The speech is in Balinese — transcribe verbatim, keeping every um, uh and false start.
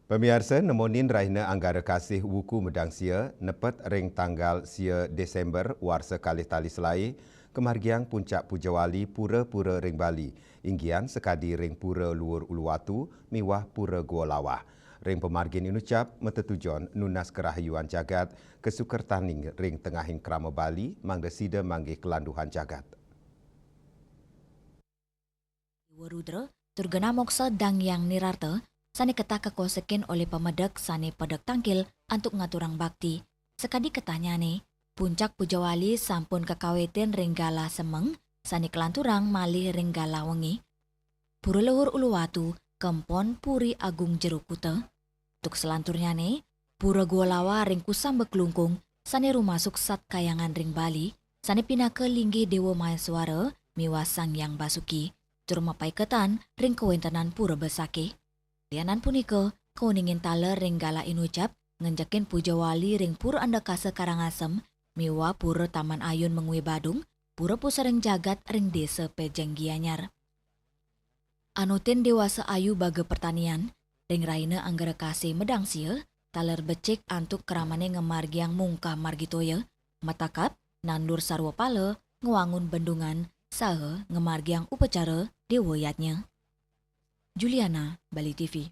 Pamiarsa, nemonin rahina Anggara Kasih Wuku Medangsia, nepet ring tanggal sia Desember warsa kalih tali selae, kamargiang puncak pujawali pura-pura ring Bali, inggian sakadi ring Pura Luhur Uluwatu miwah Pura Goa Lawah. Ring pamargin inucap matetujon nunas karahayuan jagat kasukertaning ring tengahing krama Bali, mangda sida manggih kalanduhan jagat. Dewa Rudra, tur genah moksa Dang Hyang Nirarta, sane ketah kakosekin olih pamedek sane pedek tangkil antuk ngaturang bakti. Sakadi ketahnyane, puncak pujawali sampun kakawitin ring galah semeng sane kalanturang malih ring galah wengi. Pura Luhur Uluwatu, kempon Puri Agung Jero Kuta. Duk salanturnyane, Pura Goa Lawah ring Kusamba Klungkung, sane rumasuk Sat Kahyangan ring Bali, sane pinaka linggih Dewa Maheswara miwah Sang Hyang Basuki, tur mapaiketan ring kawentenan Pura Besakih. Lianan punika, kauningin taler ring galah inucap ngenjekin pujawali ring Pura Andakasa Karangasem miwah Pura Taman Ayun Mengwi Badung, Pura Pusaring Jagat ring Desa Pejeng Gianyar. Anutin dewasa ayu baga pertanian, ring rahina Anggara Kasih Medangsia, taler becik antuk kramane ngamargiang mungkah margi toya, matakap, nandur sarwa pala, ngwangun bendungan, saha ngamargiang upacara dewa yadnya. Juliana, Bali T V.